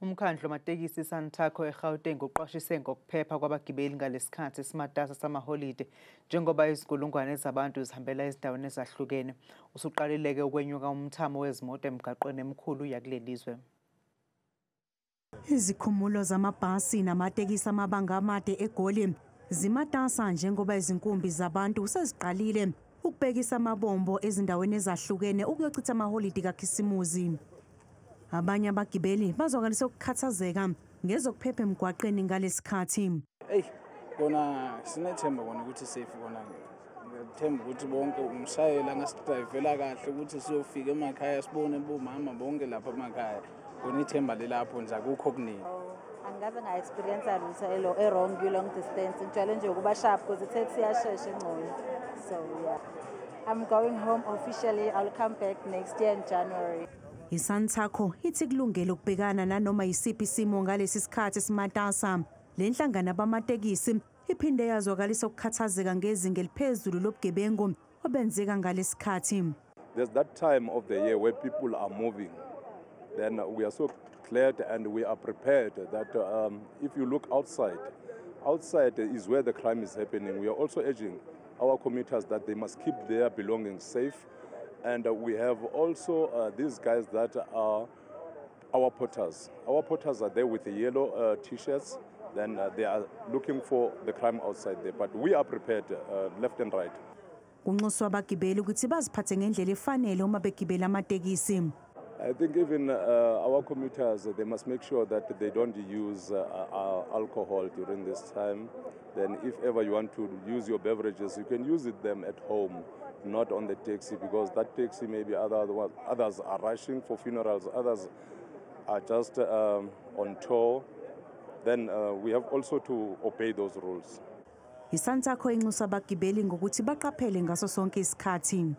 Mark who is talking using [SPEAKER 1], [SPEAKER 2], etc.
[SPEAKER 1] Umkhandlu wamatekisi iSantaco eGauteng uqwashise ngokuphepha kwabagibeli ngalesikhathi esimatasa samaholide njengoba izinkulungwane zabantu zihambela ezindaweni ezahlukene. Usuqalile-ke ukwenyuka umthamo wezimoto emigaqweni emikhulu yakuleli zwe.
[SPEAKER 2] Izikhumulo zamabhasi namatekisi amabanga amade eGoli zimatasa njengoba izinkumbi zabantu seziqalile ukubhekisa amabombo ezindaweni ezahlukene ukuyochitha amaholidi kaKhisimuzi. Abanye abagibeli bazwakalisa ukukhathazeka ngezokuphepha emgwaqeni ngalesikhathi.
[SPEAKER 3] Eyi, kona sinethemba kona ukuthi safe kona. Ngiyathemba ukuthi bonke umshayeli angasidrayivela kahle ukuthi siyofika emakhaya sibone bomama bonke lapha emakhaya. Kona ithemba lelapho nje akukho okuningi.
[SPEAKER 4] Angikaze nga-experience lutho e-wrong long distance. Ngijwayele nje ukuba sharp because i-taxi iyashesha engcono. So yeah. I'm going home officially. I'll come back next year in January.
[SPEAKER 2] ISantaco ithi kulungele ukubhekana nanoma yisiphi isimo ngalesi sikhathi esimatasa. Le nhlangano abamatekisi iphinde yazwakalisa ukukhathazeka ngezinga eliphezulu lobugebengu obenzeka ngalesikhathi.
[SPEAKER 5] There's that time of the year where people are moving. Then we are so glad and we are prepared that if you look outside, outside is where the crime is happening. We are also urging our commuters that they must keep their belongings safe. And we have also these guys that are our porters. Our porters are there with the yellow T-shirts. Then they are looking for the crime outside there. But we are prepared left and right.
[SPEAKER 2] Kunxuswa abagibeli ukuthi baziphathe ngendlela efanele uma begibela amatekisi.
[SPEAKER 5] I think even our commuters, they must make sure that they don't use alcohol during this time. Then if ever you want to use your beverages, you can use it them at home, not on the taxi, because that taxi maybe others are rushing for funerals, others are just on tour. Then we have also to obey those rules.
[SPEAKER 2] ISantaco inxusa abagibeli ngokuthi baqaphele ngaso sonke isikhathi.